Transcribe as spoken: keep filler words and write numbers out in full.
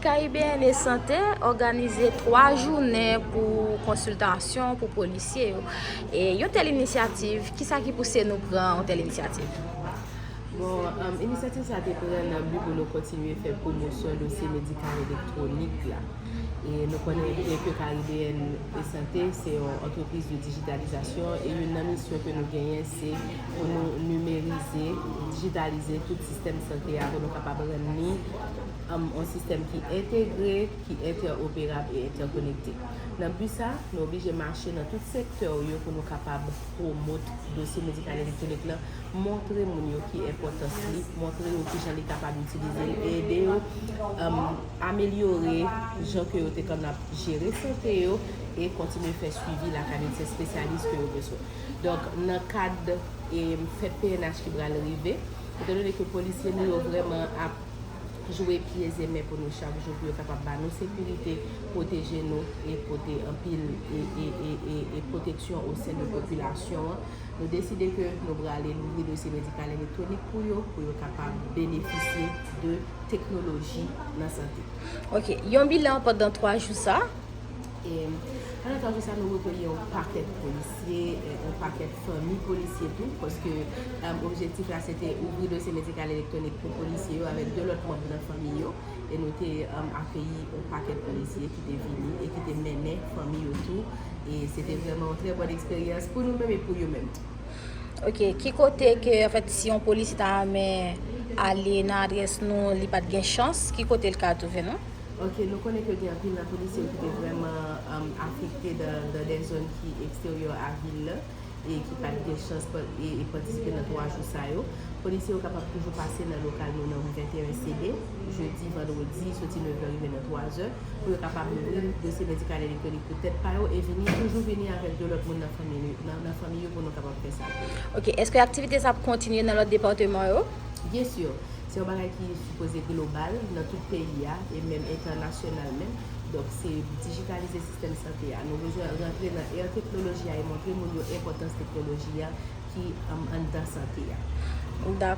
Caribéenne Santé òganize twa jounen pou konsiltasyon pou polisye yo. E yon tèl inisyativ, kisa ki pouse nou pran yon tèl inisyativ? Bon, um, inisyativ sa te pran nan bi pou nou kontinye fè pwomosyon dosye medikal elektwonik la. E nou konnen byen ke Caribéenne Santé se yon antrepriz de dijitalizasyon e youn nan misyon ke nou genyen se pou nou nimerize, dijitalize tout sistèm sante a pou nou kapab rann li um, yon sistèm ki entegre, ki entèoperab e entèkonekte. Nan bi sa, nou oblije mache nan tout sektè yo pou nou kapab pwomot dosye medikal elektwonik lan, montre moun yo ki enpòtans li, montre yo kijan li kapab itilize l e ede yo um, amelyore jan ke yo te konn ap jere sante yo e kontinye fè swivi lakay medsen espesyalis ke yo bezwen. Donk, nan kad e fèt P N H ki pral rive, etandone ke polisye nou yo vrèman ap jwe pye e men pou nou chak jou pou yo kapab ba nou sekirite, pwoteje nou e pote anpil e, e, e, e, e pwoteksyon o sen de popilasyon an. Nou deside ke nou prale louvri dosye medikal elektwonik pou yo, pou yo kapab benefisye de teknoloji nan sante. Ok, yon bilan pandan twa jou sa. E pandan twa jou sa, nou rekeyi yon pakèt polisye, e, yon pakèt fanmi polisye tou, paske um, objektif la se te ouvri dosye medikal elektwonik pou polisye yo avèk de lòt manm nan fanmi yo. E nou te um, akeyi yon pakèt polisye ki te vini e ki te mennen fanmi yo tou. E se te vrèman yon trè bòn eksperyans pou nou menm e pou yo menm tou. Ok, ki kote ke, anfèt, si yon polisye ta renmen ale nan adrès nou, li pa t gen chans, ki kote l ka twouve nou? Ok, nou konnen ke gen anpil nan polisye yo ki te vrèman um, afekte dan, dan de zòn ki eksteryè a vil la e ki pa t gen chans pa- e, e patisipe nan twa jou sa yo. Polisye yo kapab toujou pase nan lokal nou nan ri venteyen C D, jedi, vandredi, soti nevè rive nan twazè, pou yo kapab louvri dosye medikal elektwonik pou tèt pa yo e vini, toujou vini avèk de lòt moun nan fanmi, nan, nan fanmi yo pou nou kapab fè sa pou yo. Ok, èske aktivite sa ap kontinye nan lòt depatman yo? Byen si, se yon bagay ki sipoze global nan tout peyi a e menm entènasyonal menm. Donk, se dijitalize sistèm sante a. Nou bezwen rantre nan ère teknoloji a e montre moun yo enpòtans teknoloji a ki um, anndan sante a. Dakò.